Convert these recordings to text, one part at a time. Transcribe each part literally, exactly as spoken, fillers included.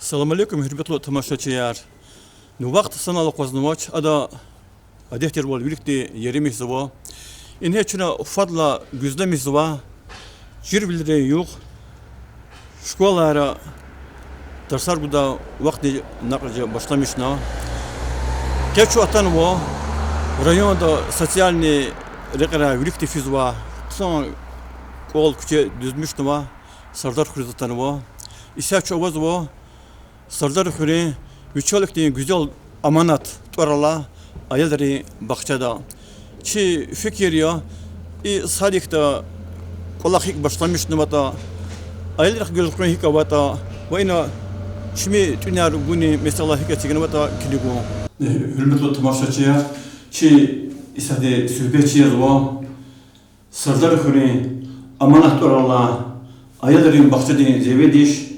Салам алейкум, гьуьрметлу тамашачияр! Ну, вахт санал акъвазнавач, ада адет тирвал виликди еримихзава. Ингье чна фадлай гуьзлемишзава, чирвилерин югъ, школайра тарсар гудай вахтни накьвар башламишна. Къе чун атанва районда социальный рекьерай виликди физвай, хъсан кӀвал, куьче дуьзмишнава, Сардар хуьруьз атанва. Исятда чун авазва Сардар хуьруьн вичел ихьтин гуьзел аманат тӀвар алай аялрин бахчада. Чи фикир я, и садикда кӀвалах гьикӀ башламишнаватӀа, аялрихъ гуьзгуьн гьикӀ аватӀа ва ина чими тӀуьнар гунин месэла гьикӀ эцигнаватӀа килигун. Гьуьрметлу тамашачияр, чи исятда суьгьбетчи язва Сардар хуьруьн аманат тӀвар алай аялрин бахчадин заведующий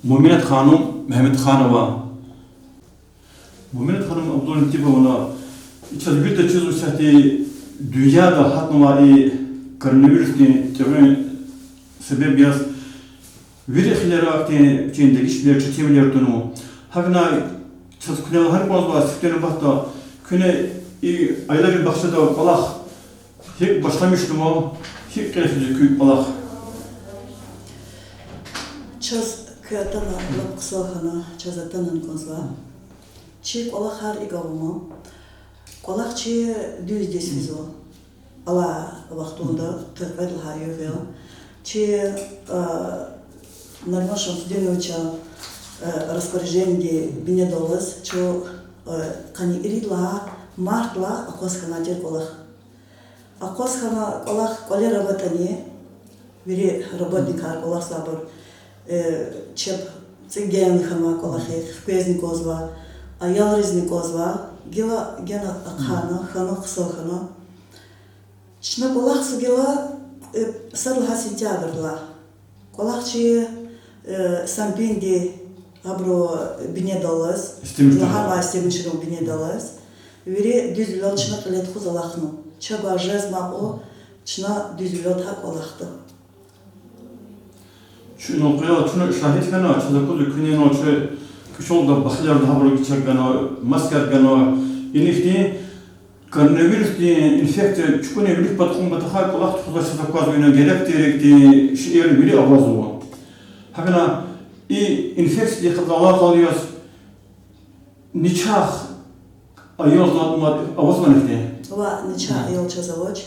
Муминат ханум Мегьамедханова. Муминат ханум Абдулгьатиповна, чаз вирида чизва, исятда дуьньяда гьатнавай и коронавирусдин тӀегъуьн себеб яз вири хилера ахьтин вичин дегишвилер, четинвилер тунва. ГьакӀни чаз куьне лагьана кӀанзава, сифте нубатда куьне и аялрин бахчада кӀвалах гьикӀ башламишнава, гьикӀ кьиле физва куь кӀвалах? Чаз куьн атана лап хъсан хьана, чаз атана кӀанзава. Чи кӀвалахар икӀ ава ман. КӀвалах чи дуьздиз физва. Алай вахтунда, текьвед лагьай югъ я, чи, э, Нариман Шамсудиновичан, э, распоряжениеди бинедаллаз чун, э, къанни ирид лагьай мартдилай акъваз хьанай тир кӀвалах. Акъваз хьана кӀвалах кӀвалера аватӀани, вири работникар, кӀвалахзавайбур, э, чеб цӀигена хьанвай кӀвалахрихъ хквезни кӀанзава, аялризни кӀанзава, гила гена ахъайна, хьана, хъсан хьана. Чна кӀвалахзава гила, э, сад лагьай сентябрдилай. КӀвалах чи, э, Сампинди абуру бинедаллаз, лагьанвай системный ширин бинедаллаз, вири дуьзвилелди чна кьиле тухуз алахъна. Чавай жезмай кьван чна дуьзвилелди гьа кӀвалахда. Чун инал кьвед лагьай чна шагьид хьана, чаз аквазва, куьне инал чи кӀвачелди бахилерда гьабур чак гана, маскаяр гана, инихъди коронавирусдин инфекция чукӀуна вилик пад кьун патахъай кӀвалах тухузвай чаз аквазва, ина герек тир ихьтин шейэр вири авазва. ГьакӀни и инфекциядихъ алакъалу яз начагъ аял затӀ мад авазвани хьтин? Ва, начагъ аял чаз авач.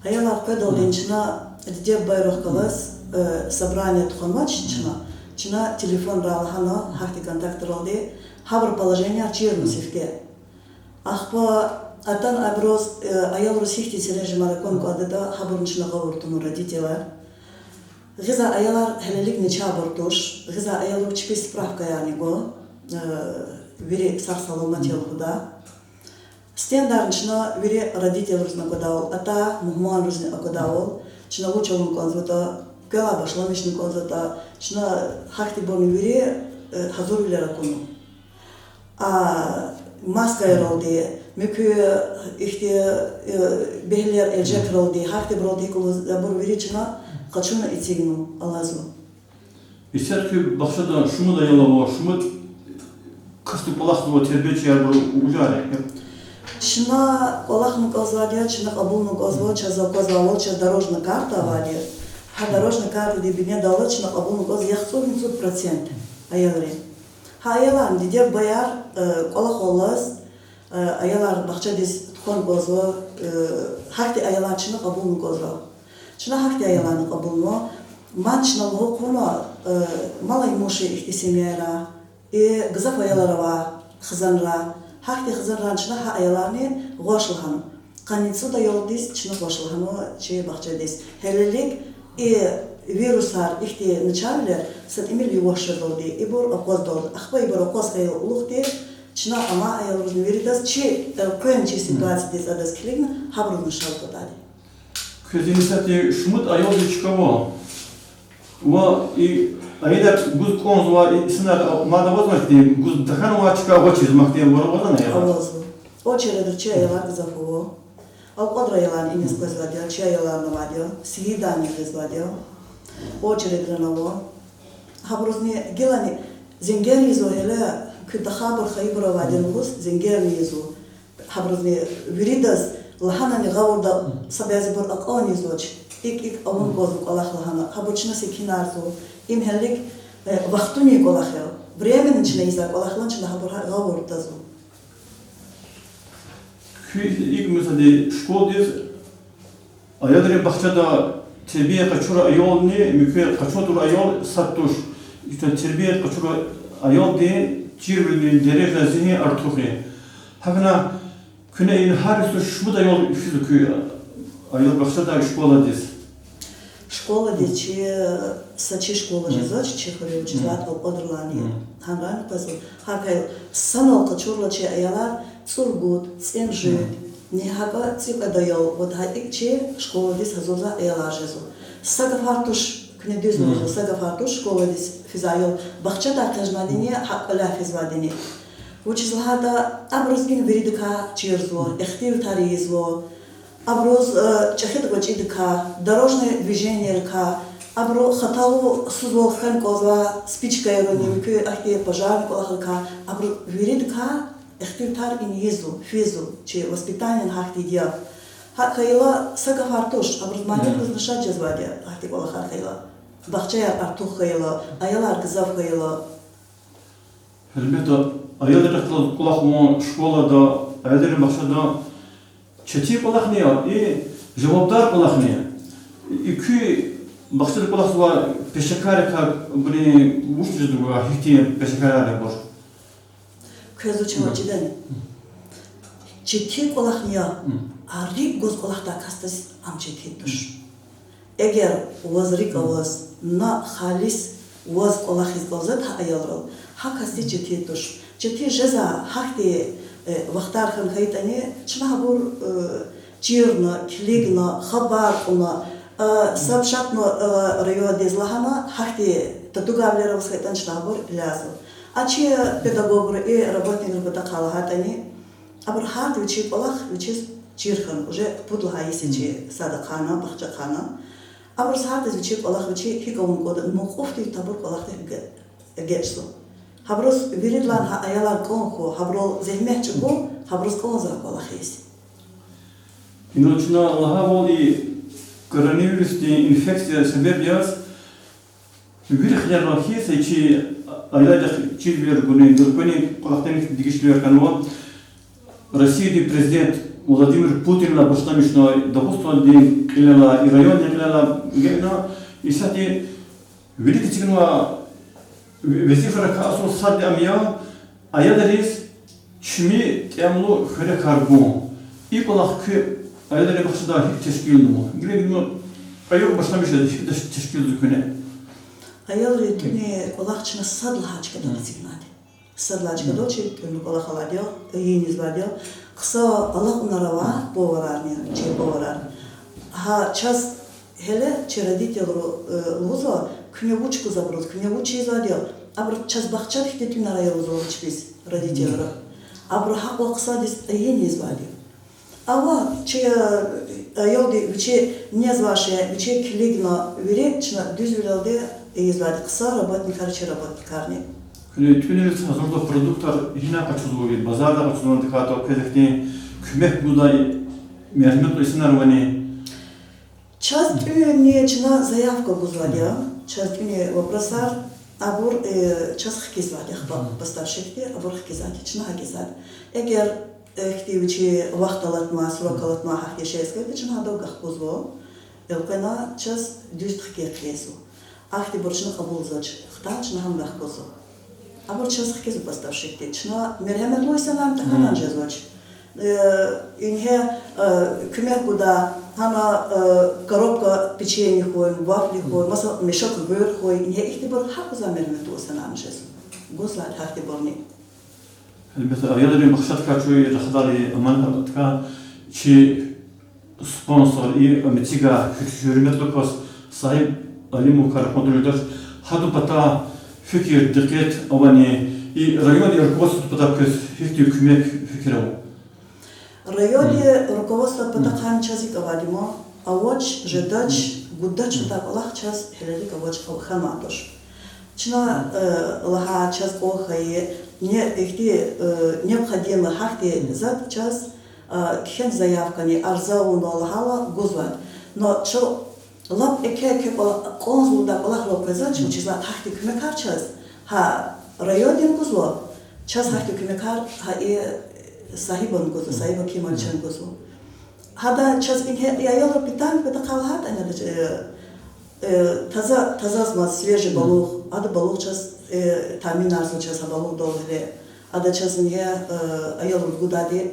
Аялар къведалди чна диде-бубайрихъ галаз, э, собрание тухванвач чна. Чна телефонрай лагьана, гьахьтин контактралди, гьабурун положенияр чирна сифте. Ахпа атана абуруз, э, аялриз гьихьтин серенжемар акун кӀандатӀа, гьабурни чна гъавурда тунва родителар. Гъизвай аялар гьелелиг начагъбур туш, гъизвай аялрик чпи справкаярни гва, э, вири сагъ-саламат я лугьудай. Стендарни чна вири родителризни аквадайвал, атай мугьманризни аквадайвал, чна вуч авун кӀанзаватӀа, квелай башламишна кӀанзаватӀа, чна гьахьтинбурни вири, э, гьазурвилер акуна. А маскаяралди, муькуь ихьтин, э, бегьлер элжекралди, гьахьтинбуралди, гьикӀ лугьуз, абур вири чна къачуна эцигна алазва. Исятда куь бахчада шумуд аял ава, шумуд касди кӀвалахзава, тербиячиярбур вужар я? Чна кӀвалахна кӀанзавайди я, чна кьабулна кӀанзава, чаз аквазвайвал, чаз дорожная карта авайди я. Гьа дорожная картадин бинедаллаз чна кьабулна кӀанзава яхцӀурни цӀуд процент аялри. Гьа аяларни диде-бубаяр, э, кӀвалахал алаз, э, аялар бахчадиз тухвана кӀанзава, э, гьахьтин аялар чна кьабулна кӀанзава. Чна гьахьтин аяларни кьабулнава. Мад чна лугьун кӀанзава, э, малоимущие ихьтин семьяйрай, и гзаф аялар авай хизанрай, гьахьтин хизанрай чна гьа аяларни гъваш лагьанва. Къанни цӀуд аялдиз чна гъваш лагьанва чи бахчадиз. Гьелелиг и вирусар, ихьтин начагъвилер са тӀимил югъваш жедалди ибур акъваздалди. Ахпа ибур акъваз хьайила кьулухъди чна амай аялризни виридаз чи, э, къвен чи ситуациядиз адаз килигна, гьабурузни шад хьуртӀади. Квез исятда шумуд аялди чка ава. Ва и аялар гуз кӀанзавай инсанар мад авазвани хьтин, гуз тахьанвай чка авачиз махтин вар авазвани аялар? Авазва. Очередра чи аялар гзаф ава. Алкьвадрин аяларни иниз къвезвайди я, чи аяларни авайди я, Сийидани къвезвайди я. Очередра ава. Гьабурузни гилани Зенгер ийизва гьеле, куь дахабур, хайибур авайди я лугьуз, зенгерни ийизва. Гьабурузни виридаз лагьанани гъавурда, са бязибур акьални ийизвач. ИкӀ-икӀ авун кӀанзава кӀвалах лагьана. Гьабур чна секинарзава. Им гьелелиг, э, вахтунин кӀвалах я. Временно чна ийизвай кӀвалах я, чна гьабур гьа гъавурда тазва. Куь икӀ, месела, школадиз, аялрин бахчада тербия къачур аялни муькуь къачур аял сад туш. Итим тербия къачур аялдин чирвилерин дережа, зигьин артух я. ГьакӀни куьне ина гьар йисуз шумуд аял физва куь аялрин бахчадай школадиз? Школадиз чи, са чи школа жезва чи хуьре, вучиз лагьайтӀа кьвадралайни, гьанрайни къвезва. Гьакай санал къачурла чи аялар цӀуругуд, цӀемуьжуьд, ни гьакӀа цӀикьвед аял, вот гьа икӀ чи школадиз гьазурзавай аялар жезва. Са гафар туш, куьне дуьз лугьузва, са гафар туш школадиз физвай аял бахчадай экъечӀнавайдини, гьакӀ кӀваляй физвайдини. Вучиз лагьайтӀа абуруз гьина виридакай чирзава, ихтилатар ийизва. Абуруз, э, чӀехиди-гъвечӀидикай, дорожный движенийрикай, абуру хаталу сувал хвена кӀанзавай спичкайрини, муькуь ахьтин пожарный кӀвалахрикай, абуру виридакай ихтилатар ийизва, физва, чи воспитание гьахьтинди я. ГьакӀ хьайила са гафар туш, абуруз мани возмущать жезвайди я, гьахьтин кӀвалахар хьайила. Бахчаяр артух хьайила, аялар гзаф хьайила. Гьелбетда, аялрихъ галаз кӀвалах авун школада, аялрин бахчада четин кӀвалахни я, и жавабдар кӀвалахни я. И куь бахчада кӀвалахзавай пешекаррикай, абуру вуч жезва, гьихьтин пешекарар я абур? Квез вуч ава чидани? Четин кӀвалахни я, а рикӀ гваз кӀвалахдай касдиз ам четин туш. Эгер ваз рикӀ аваз, на халис ваз кӀвалахиз кӀанзаватӀа гьа аялрал, гьа касдиз четин туш. Четин жезвай гьахьтин, э, вахтар хьана хьайитӀани, чна гьабур, э, чирна, килигна, хабар кьуна, э, сообщатьна, э, райондиз лагьана, гьахьтин татугайвилер аваз хьайитӀани чна гьабур илязва. А чи педагогри, и работникри патахъай лагьайтӀани, абур гьарда вичин кӀвалах вичиз чир хьана, уже пуд лагьай йис я чи сад ахъайна, бахча ахъайна. Абуруз гьардаз вичин кӀвалах вичи гьикӀ авун кӀанда, мукьуфди табур кӀвалахдихъ ге-, эгечӀзава. Гьабуруз виридалай гьа аялар кӀан хьуй, гьабурал зегьмет чӀугун, гьабуруз кӀанзавай кӀвалах ийиз. Инал чна лагьайвал, и коронавирусдин инфекция себеб яз вири хилерал хьиз, чи аялрихъ чирвилер гунин, элкъвенин кӀвалахдин дегишвилер хьанва. Россиядин президент Владимир Путинлай башламишна, Дагъустандин кьилелай, и райондин кьилелай гена, исятда вилик эцигнавай ве-, везифайрикай асул сад ам я, аялриз чими тӀямлу хъуьрекар гун. И кӀвалах куь аялрин бахчада гьикӀ тешкилнава? Гила, ну, къайгъу башламишна, гьикӀ тешкилзава куьне? Аялрин тӀуьнин кӀвалах чна сад лагьай чкадал эцигнайди. Сад лагьай чкадал чи тӀуьнлу кӀвалах алайди я, ийизвайди я. Хъсан алакьунар ава поварарни, чи поварар. Гьа чаз гьеле чи родительри, э, лугьузва, куьне вуч гуз абуруз, куьне вуч ийизвайди я, абуру чаз бахчадихъди тӀуьнар ая лугьузва чпиз родительри. Абуру гьакьван хъсандиз ийизвайди я. Ава чи, э, аялди вичи незвай шей, вичи килигна вири чна дуьзвилелди ийизвайди, хъсан работникар, чи работникарни. Куьне тӀуьниз гьазурдай продуктар гьинай къачузвайди, базардай къачузвани, тахьайтӀа квез ихьтин куьмек гудай мергьяметлу инсанар авани? Чаз тӀуьнни чна заявка гузвайди я, чаз тӀуьнин вопросар, абур, э, чаз хкизвайди я, ахпа поставщикди, абур хкизвайди я, чна гьакӀ ийизвайди я. Эгер, э, ихьтин вичи вахт алатнавай, срок алатнавай гьахьтин шей эцигайди, чна гьадав гахкузва, элкъвена чаз дуьз хкиз хъийизва. Ахьтинбур чна кьабулзавач, хтана чна гьам гахкузва. Абур чаз хкизва поставщикди. Чна мергьяметлу инсанарни тахьана жезвач. Э, ингье, э, куьмек гуда, гьана, э, коробка печенье хьуй, вафли хьуй, масала, мешок гъуьр хьуй, ингье ихьтинбур гьакӀ гузвай мергьяметлу инсанарни жезва. Гузвайди гьахьтинбурни. Гьелбетда, аялрин бахчадикай чун рахадайла, аман гьатка чи спонсор, и мецигар, гьуьрметлу кас Сагьиб Алимовакай рахматулладач, гьадан патай фикир, дикъет авани, и райондин руководстводин патай квез гьихьтин куьмек, фикир ава? Райондин руководстводин патахъай чаз икӀ авайди я, авач, жедач, гудач, атай кӀвалах чаз гьелелиг авач, хьанвай туш. Чна, э, лагьай чаз кӀвал хьайи, не ихьтин, э, необходимый гьахьтин затӀ чаз, э, кхьена заявкани, арза авуна лагьайла гузвайди. Но чун лап эке-эке кӀвал-, кӀанзавайди кӀвалахрал къвезвач, вучиз лагьайтӀа гьахьтин куьмекар чаз гьа райондин гузва, чаз гьахьтин куьмекар гьа и Сагьибан гузва, Сагьиб Акимовичан гузва. Гьада чаз ингье и аялрин питание патахъай лагьайтӀани, э, э, таза, тазазмаз свежий балугъ, ада балугъ чаз, э, таъминарзава чаз гьа балугъдал гъиле. Ада чаз ингье, э, аялриз гудайди,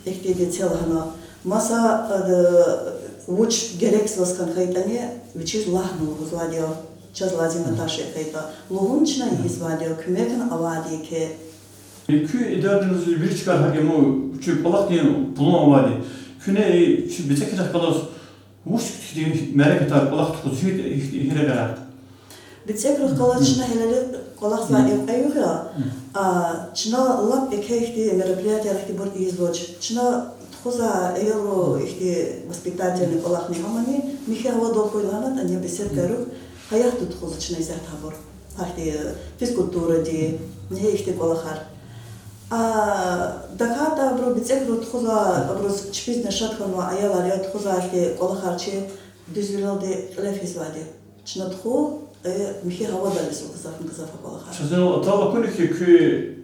ихьтинди це лагьана. Маса, э, вуч герек заз хьайитӀани, вичиз лагьана лугьузвайди я, чаз лазим авай шей хьайитӀа. Лугьун чна ийизвайди я, куьмекни авайди я еке. Куь идарадиз вири чкайра гьакӀ я, ну, чи кӀвалахдин план авайди. Куьне и чи БицӀекрихъ галаз вуч хьтин мярекатар кӀвалах тухуз, гьи, гьи, гьи рекье? БицӀекрихъ галаз чна гьелелиг кӀвалахзавай и кьве югъ я, а, чна лап еке ихьтин мероприятияр ихьтинбур ийизвач. Чна тухузвай аялрин ихьтин воспитательный кӀвалахни гьамани михьи гьавадал хьуй лагьана, тӀани беседкайрик, гьа яхъ тухузва чна исятда гьабур. Гьахьтин физкультурадин, гьа ихьтин кӀвалахар. А, тахьайтӀа абуру БицӀекрихъ тухузвай, абуруз чпизни шад хьанвай аялар я, тухузвай ихьтин кӀвалахар чи дуьзвилелди кьиле физвайди. Чна тухуз, э, михьи гьавадал ийизва гзафни гзаф кӀвалахар. Чаз ина атай акуна хьи, куь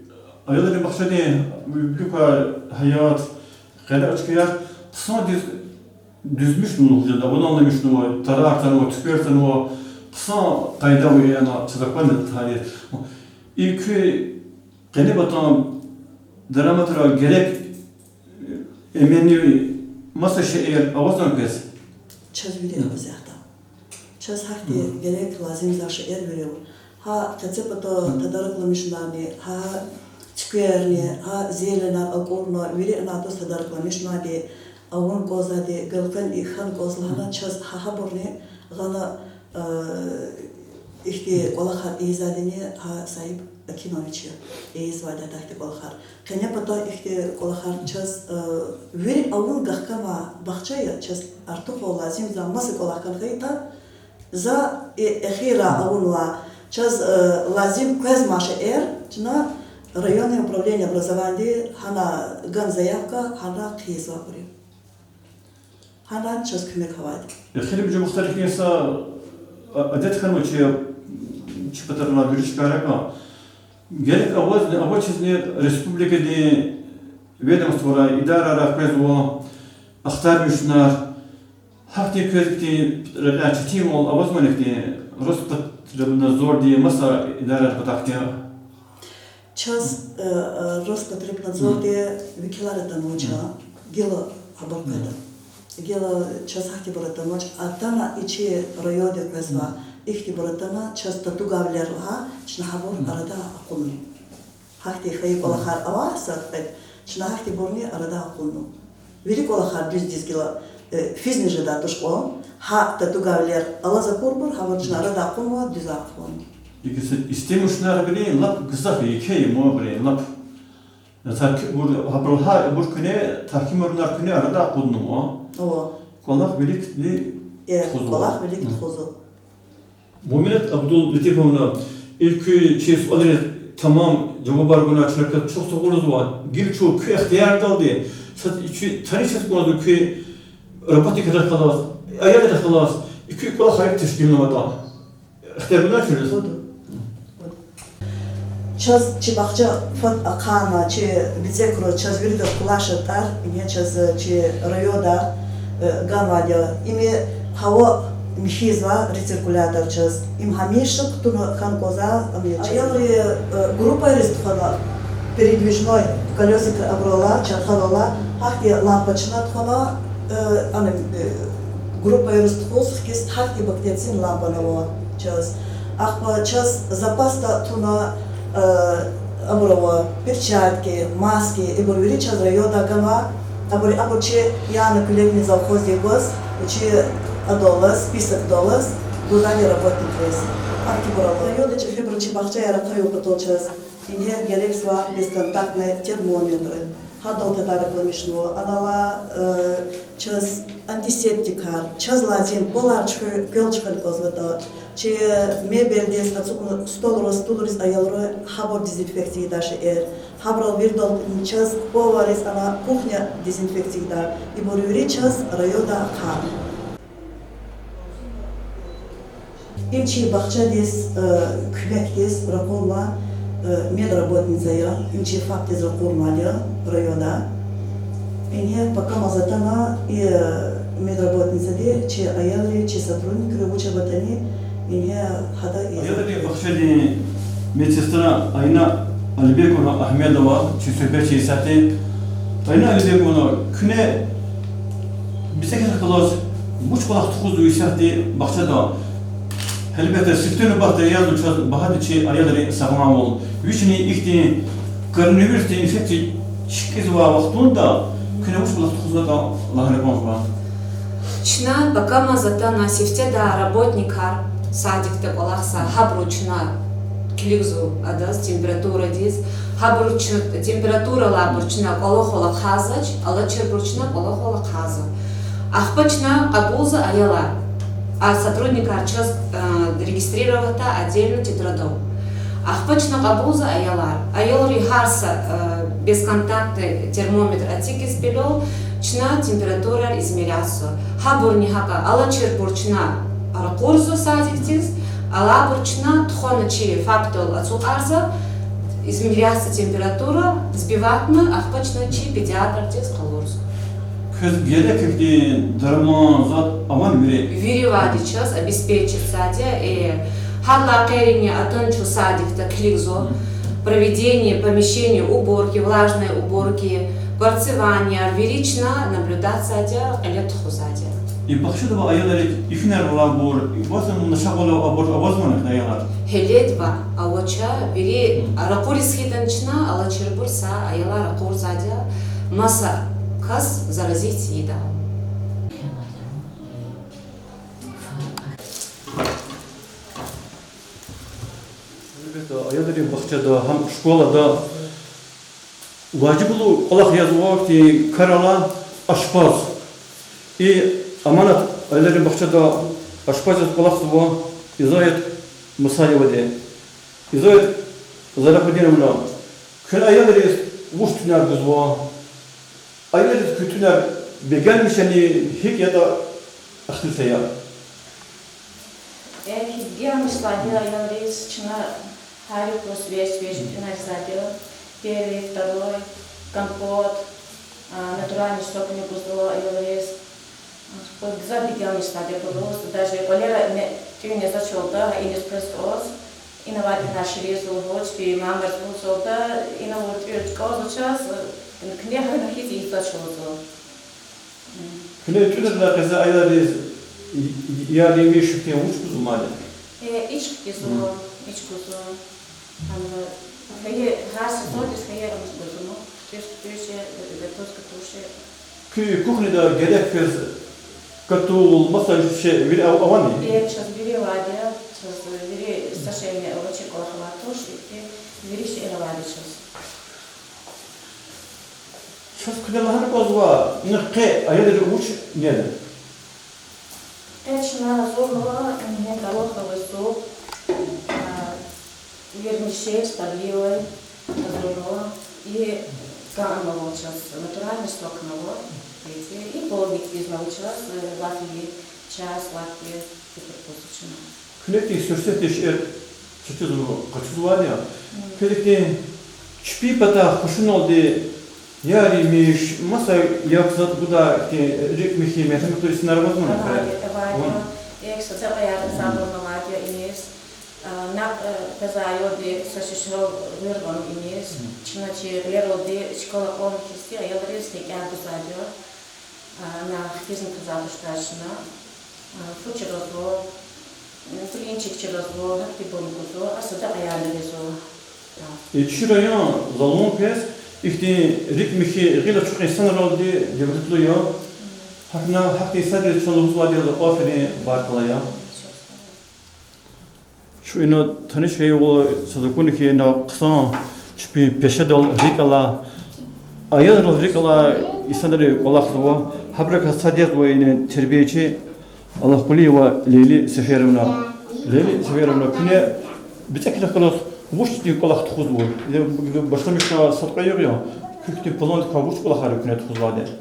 аялрин бахчадин вилик квай гьаят, къене чкаяр хъсандиз дуьзмишнава лугьуз жеда, ван аламишнава, тарар атанва, туьквер атанва, хъсан къайда ава ана, чаз аквада гьа и. И куь къенепатан дараматра герек, э, эменни маса шейэр авазвани квез? Чаз вири аваз ятӀа. Чаз гьахьтин герек, лазим я шейэр вири. Гьа къецепата тадаракламишунарни, гьа туькверни, гьа зеленар акӀурна, вири ана адаз тадаракламишунарди, авун кӀанзавайди, гелкъвена и хьана кӀанзава лагьана, чаз гьа гьабурни гъана, э, ихьтин кӀвалахар ийизвайдини гьа Сагьиб Акимович ийизвайди гьахьтин кӀвалахар. Къенепата ихьтин кӀвалахар чаз, э, вири авун гахкама бахча я, чаз артухвал лазим я, за маса кӀвалах хьана хьайитӀа, за и эхирра авунва, чаз, э, лазим къвезмай шейэр, чна районное управление образованиди гьана гана заявка, гьана хъийизва абуру. Гьана чаз куьмек авайди. Эхиримжи вахтара хьи са, а, адет хьанва чи, чи патаралай вири чкайрикай. Герек авазни, авачизни республикадин ведомствойрай, идарайрай къвезва ахтармишунар, гьахьтин квез ихьтин рекьяй четинвал авазмани хьи, Роспотребнадзорди, маса идарайрин патахъди? Чаз, э, э, Роспотребнадзорди векилар атанвач, гила абур къведа. Гила чаз гьахьтинбур атанвач, атана и чи районди къвезва, ихьтинбур атана, чаз татугайвилер лагьай, чна гьабур арада акъуднава. Гьахьтин хайи кӀвалахар авай са кьвед, чна гьахьтинбурни арада акъуднава. Вири кӀвалахар дуьздиз гила, э, физни жедай туш кьван, гьа татугайвилер алаз акурбур, гьабур чна арада акъуднава, дуьз акъуднава. ИкӀ са истемишунар гьабурун лап гзаф я, еке я ман абурун лап. Са куьбур, гьабуру гьа, ибур куьне, тагькимарунар куьне арада акъуднава. Ава. КӀвалах виликди тухузва. Э, кӀвалах вилик тухузва. Муъминат Абдуллатиповна, и куь чи суалриз тамам жавабар гуна чна квез чухсагъул лугьузва. Гила чун куь ихтиярдалди, са чи таниш жез кӀанзава куь работникрихъ галаз, аялрихъ галаз, и куь кӀвалахар икӀ тешкилнаватӀа. Ихтияр гуна чуриз. Чаз чи бахча фад ахъайна, чи БицӀекру чаз виридаз къулай шартӀар, ингье чаз чи районда, э, ганвайди я. Им гьава михьизва рециркулятор чаз. Им гьамиша кутуна хьана кӀанзава, ам я чаз. Аялри, э, группайриз тухвана, передвижной колёсикар абурал алай, чархарал алай, гьахьтин лампа чна тухвана, э, ана, э, группайриз тухуз хкиз гьахьтин бактерицидный лампани ава чаз. Ахпа чаз запасда туна, э, абур ава, перчатки, маски, ибур вири чаз райондай ганва, абур, абур чи Яна Кулебина завхоздиз гваз, чи адаллаз, списокдаллаз, гузвайди работникриз. Гьахьтинбур ава. Районда чӀехибуру чи бахчаяр ахъаюн патал чаз ингье герекзава бесконтактный термометры. Гьадал тадарикламишнава, анал, э, чаз антисептикар, чаз лазим кӀвалар чуьхуь-, квел чуьхуьна кӀанзаватӀа, чи мебельдиз ацукьна столрал, стулриз аялри гьабур дезинфекция ийидай шейэр, гьабурал виридалайни чаз поварриз ана кухня дезинфекция ийидай, ибур вири чаз районда ахъа. Им чи бахчадиз, э, куьмекдиз ракъурнавай, э, медработница я, им чи ФАПдиз ракъурнавайди я районда. Ингье пакамаз атана и, э, медработницади чи аялри, чи сотрудникри вуч аватӀани, ингье гьада ийизвай. Аялрин бахчадин медсестра Айна Алибековна Агьмедова чи суьгьбетчи исятда. Айна Алибековна, куьне бицӀеказ галаз вуч кӀвалах тухузва исятда бахчада? Гьелбетда, сифте нубатда язва чаз багьади чи аялрин сагъламвал. Вични ихьтин коронавирусдин инфекция чкӀизвай вахтунда куьне вуч кӀвалах тухузватӀа лагьана кӀанзава. Чна пакамаз атана сифтедай работникар, садикда кӀвалахзавай, гьабуру чна килигзава адаз температурадиз, гьабуру чна температуралайбур чна кӀвалахал ахъайзавач, алачирбур чна кӀвалахал ахъайзава. Ахпа чна кьабулзава аялар. А сотрудникар чаз, э, регистрировать авуртӀа отдельно тетрадал. Ахпа чна кьабулзава аялар. Аялри гьар са, э, бесконтактный термометр эцигиз белел, чна температураяр измерятзава. Гьабурни гьакӀа алачирбур чна ракъурзава садикдиз, алайбур чна тухвана чи ФАПдал ацукьарзава, измерятзава температура, сбиватьна, ахпа чна чи педиатрдиз къалурзава. Квез герек ихьтин дарман затӀ авани вири? Вири авайди чаз обеспечить ийизвайди я, э, гьадалай къейдни атана чун садикда килигзава, проведение, помещение уборки, влажной уборки, горцевание, вири чна наблюдать ийизвайди я, кьиле тухузвайди я. И бахчада авай аялрик ифинар алайбур, и вацӀун начагъвал авайбур авазвани аялар? Гьелбетда, авач, вири ракъуриз хьайитӀани чна алачирбур са аялар ракъурзавайди я, маса кас заразить ийидайвал. Гьелбетда, аялрин бахчада, гьам школада важиблу кӀвалах язва ихьтин кар алай ашпаз. И аманат аялрин бахчада ашпаз яз кӀвалахзава Изоят Мусаевади. Изоят Зарахудиновна, куьн аялриз вуч тӀуьнар гузва? Аялриз куь тӀуьнар бегенмишани, гьикӀ ятӀа ахтилса я? Э, гьикӀ бегенмишзавайди я аялриз, чна гьар юкъуз свежий-свежий тӀуьнар ийизвайди я. Первый, второй, компот, а, натуральный сокни гузва аялриз. Гзаф бегенмишзавайди я просто, даже кӀвалера ине тӀуьн незвачтӀа, иниз квез кӀанз, ина авайди наширизва, гьич би мамарзавалда, ина авайди тӀуьн кӀанзавач чаз, куьне гьана хьиз ийизвач лугьузва. Куьне тӀуьнрилай къвезвай аялриз я-, яр-емиш хьтин вуч гузва мад? Э, ич хкизва, ич гузва. Ам, хьайи, гьар сезондиз хьайи ам гузва, ну, тӀуьш, тӀуьш, э, гатуз, гатуш. Куь кухняда герек квез катул, маса шей вири ав-, авани? Э, чаз вири авайди я, чаз вири са шейни авачир кӀвалах авайди туш, ихьтин вири шейэр авайди чаз. Чаз куьне лагьана кӀанзава, ина къе аялриз вуч неда? Къе чна гьазурнава, ингье гороховый суп, а, вермишель с подливой гьазурнава, и кан ава чаз, натуральный сок ава, эти, и полдник физ ава чаз, э, вафли, чай, сладкое, ибур гузва чна. Куьне ихьтин суьрсетдин шейэр чечиз къачузвайди я. Куьне ихьтин чпин патай хушуналди яр-емиш, маса як затӀ гудай ихьтин рикӀ михьи, мергьяматрин инсанар авазвани къе? Авайди я, авайди я. Эхь, садакьаяр гьазурнавайди я иниз. А, накь, э, къвезвай аялди са шишел гъуьр гъана иниз. Чна чи гъилералди школа кьван хьиз аялриз рикӀяй гузвайди я. А, ана хкизна кваз туштачна, а, фу чрезва, блинчик чрезва, гьахьтинбурни гузва, а садакьаярни гъизва. И чи район залум квез ихьтин рикӀ михьи, гъил ачухин инсанралди девлетлу я. ГьакӀ, гьахьтин инсанриз чна лугьузвайди я аферин, баркалла я. Чун ина таниш хьайивал, са акуна хьи, ина хъсан чпин пешедал рикӀ алай Аялрилай рикӀ алай инсанри кӀвалахзава, гьабурукай сад язва ина тербиячи Аллагькъулиева Лейли Сеферовна. Лейли Сеферовна, куьне бицӀекрихъ галаз вучтин кӀвалах тухузва? Башламишна сад-кьве югъ я, куь хьтин пландикай вуч кӀвалахар я куьне тухузвайди?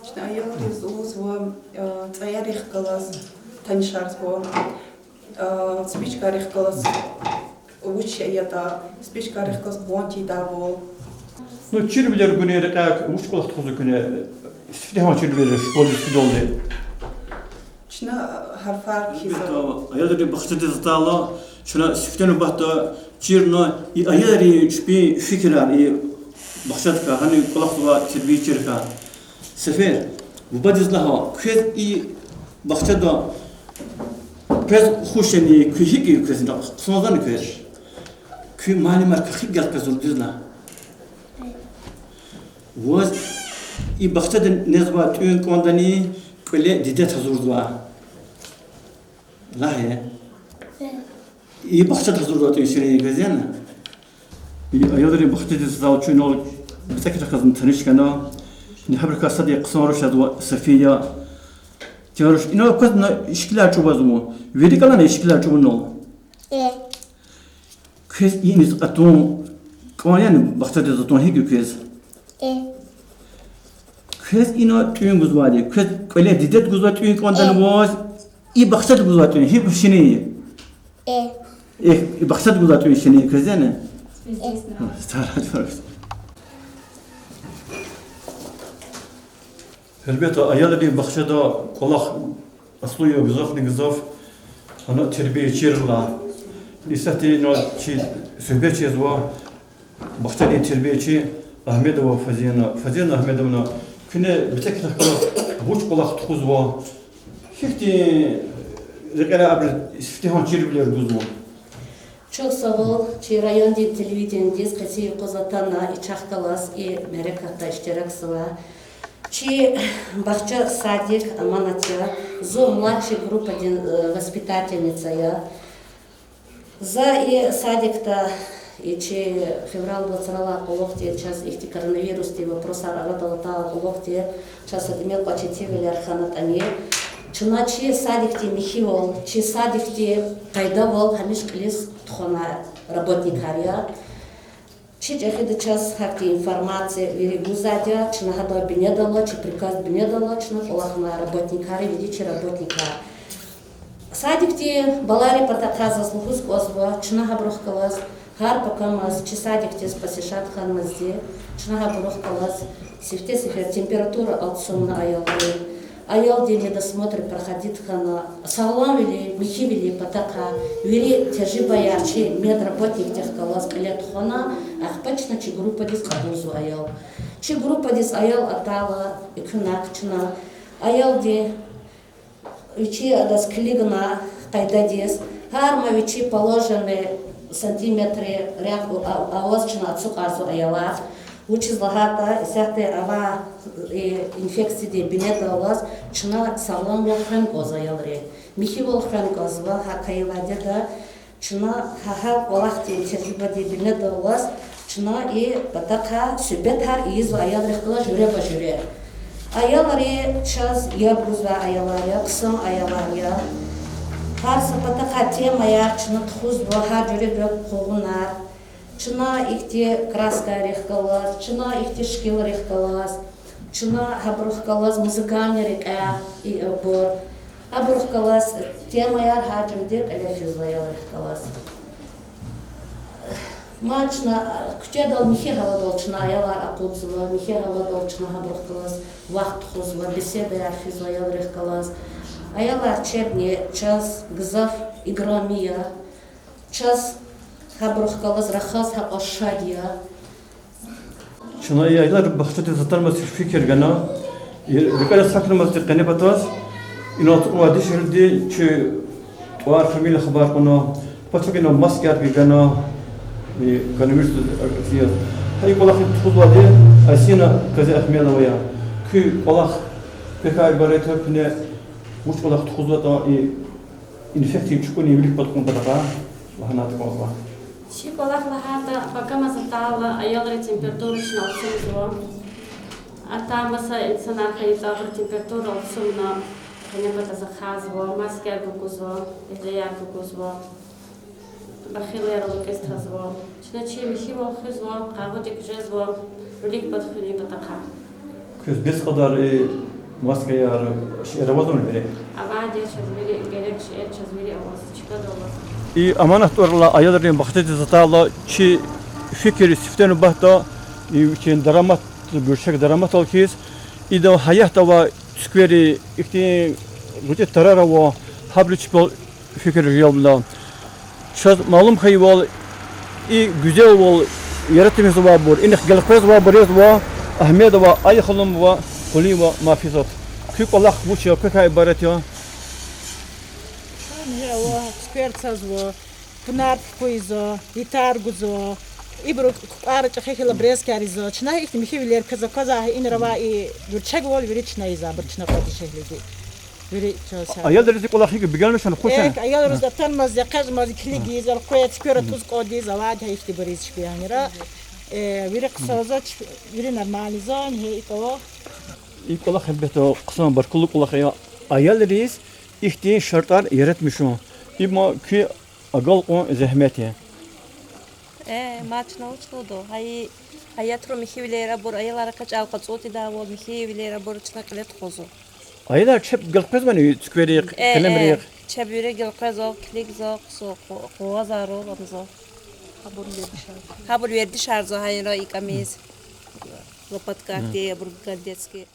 Чна аялриз лугьузва, э, цӀаярихъ галаз танишарзава, э, спичкайрихъ галаз вуч ятӀа, спичкайрихъ галаз бантдайвал. Ну, чирвилер гуни рекьяй вуч кӀвалах тухузва куьне, сифтегьан чирвилер школадиз фидалди? Чна гьарфар кхьизва. Гьелбетда, аялрин бахчадиз атайла, чна сифте нубатда чирна и аялрин чпин фикирар и бахчадикай, гьана кӀвалахзавай тербиячийрикай. Сефер, бубадиз лагь, квез и бахчада квез хуш яни, куьн гьикӀ я квез, хъсанзавани квез? Куь муаллимар квехъ гьикӀ галкӀе зурдиз лагь. Ваз и бахчада незвай тӀуьн кӀандани кӀвале диде гьазурзава? Лагь. И бахчада гьазурзавай тӀуьн ширин я квез яни? И аялрин бахчадиз атайла чун инал бицӀекрихъ галаз таниш хьана. Гьабурукай сад я хъсан руш, язва София. Тин руш, инал квез на шикилар чӀугвазва. Вири кӀелна шикилар чӀугуна. Квез иниз атун кӀан яни, бахчадиз атун гьикӀ я квез? Квез ина тӀуьн гузвайди, квез кӀвале дидеди гузвай тӀуьн кӀандани ваз, и бахчада гузвай тӀуьн гьикӀ ширин я? Эхь, и бахчада гузвай тӀуьн ширин я квез яни? Гьелбетда, аялрин бахчада кӀвалах аслу я гзафни гзаф, гьана тербиячийрилай. Исятда ина чи суьгьбет жезва бахчадин тербиячи Агьмедова Фазена. Фазена Агьмедовна, куьне бицӀекрихъ галаз вуч кӀвалах тухузва? Гьихьтин рекьера абур сифтегьан чирвилер гузва? Чухсагъул чи райондин телевидениедиз къенин юкъуз атана и чахъ галаз и мярекатда иштиракзава. Чи бахча, садик аманат я. Зун младший группадин, э, воспитательница я. За и садикда, и чи февралдин вацралай кьулухъди чаз ихьтин коронавирусдин вопросар арадал атайла кьулухъди, чаз са тӀимил кьвачетивилер хьанатӀани, чна чи садикдин михьивал, чи садикдин къайдавал гьамиша кьилиз тухвана работникар я. Чи чӀехида чаз гьахьтин информация вири гузвайди я, чна гьадав бинедалла, чи приказ бинедалла, чна кӀвалахна работникар, вири чи работникар. Садикдин балайрин патахъай заз лугьуз кӀанзава, чна гьабурухъ галаз гьар пакамаз чи садикдиз посещать хьанмазди, чна гьабурухъ галаз сифте сефер температура алцумна аялрин, аялдин медосмотр проходить хьана, сагъламвилин, михьивилин патахъай вири тежрибаяр чи медработникдихъ галаз кьиле тухвана, ахпа чна чи группадиз кьабулзава аял. Чи группадиз аял атайла, экуьнахъ чна аялдин вичи адаз килигна къайдадиз, гьар ма вичи положенный сантиметррихъ рехъ аваз чна ацукьарзава аялар. Вучиз лагьайтӀа исятда авай, э, инфекциядин бинедаллаз чна сагъламвал хвена кӀанзава аялрин. Михьивал хвена кӀанзава, гьакӀ хьайила адеда чна гьа, гьа кӀвалахдин тежрибадин бинедаллаз чна и патахъай суьгьбетар ийизва аялрихъ галаз жуьреба-жуьре. Аялри чаз яб гузвай аялар я, хъсан аялар я. Гьар са патахъай темаяр чна тухузва, гьар жуьреба къугъунар. Чна ихьтин краскайрихъ галаз, чна ихьтин шикилрихъ галаз, чна гьабурухъ галаз музыкальный рекьяй, и, э, бур. Абурухъ галаз темаяр гьар жуьредин кьиле физва аялрихъ галаз. Ма чна, э, куьчедал михьи гьавадал чна аялар акъудзава, михьи гьавадал чна гьабурухъ галаз вахт тухузва, беседаяр физва аялрихъ галаз. Аялар чебни чаз гзаф играми я, чаз гьабурухъ галаз рахаз гьакьван шад я. Чна и аялар бахчадиз атанмаз фикир гана, и рикӀера сакӀанмазди къенепатаз, инал ацукьнавай дишегьлийриз чи тӀвар, фамилия хабар кьуна, пачагьана маскаяр гана, и коронавирус аксияз. Гьа и кӀвалах тухузвайди Айсина Казиагьмедова я. Куь кӀвалах, квекай ибарат я, куьне вуч кӀвалах тухузватӀа и инфекция чукӀунин вилик пад кьун патахъай лагьана кӀанзава. Чи кӀвалах лагьайтӀа, пакамаз атайла аялрин температура чна алцумзава. Атана маса инсанар хьайитӀа, абуру температура алцумна, къене патаз ахъайзава, маскаяр гугузва, бетӀеяр гугузва, бахилияр алукӀиз тазва. Чна чи михьивал хуьзва, къагъудик жезва, вилик пад хуьнин патахъай. Квез бес кьадар и маскаяр, шейэр авазвани вири? Авайди я чаз вири, герек шейэр чаз вири аваз, чкада аваз. И аманат тӀвар алай аялрин бахтадиз атайла, чи фикир сифте нубатда, и вичин дарамат, гуьрчег дараматдал хьиз, идан гьаятда авай цуьквери, ихьтин гъвечӀи тарар ава, гьабуру чпел фикир жезвайвал. Чаз малум хьайивал, и гуьзелвал яратмишзавайбур, инихъ гелкъвезвайбуруз ва Агьмедова Айханум ва Къулиева Мафизат. Куь кӀвалах вуч я, квекай ибарат я? Ам я ва цуьквер цазва, пунар пукъуьзва, ятар гузва, ибуру кукӀвар чӀехи хьайила обрезкаяр ийизва. Чна ихьтин михьивилер квез аквазва, гьа инра авай и гуьрчегвал вири чна ийизва, абур чна кӀватӀ жегьлиди. Вири чаз са- Аялриз и кӀвалах гьикӀ бегенмишун хуш я? Э, аялриз атанмаз, экъечӀмаз, килигиз, элкъвез, цуьквер атӀуз кӀватӀиз, авайди гьа ихьтинбур ийиз чпи гьанра. Э, вири хъсанзавач, вири нормальный зун, гье икӀ ава. И кӀвалах гьелбетда хъсан, баркаллу кӀвалах я. Аялриз ихьтин шартӀар яратмишун, им куь агалкьун зегьмет я. Э, ма чна вуч лугьуда? Гьа и гьаятра михьивилер, абур аялар экъечӀайла къацӀун тийидайвал, михьивилер, абур чна кьиле тухузва. Аялар чеб гелкъвезвани цуькверихъ, э, къелемрихъ? Чеб вири гелкъвезва, килигзава, къу-, къугъвазар авазва. Гьабур вердишарзава гьа инра икӀ амаз. Лопаткади, абур гандецки.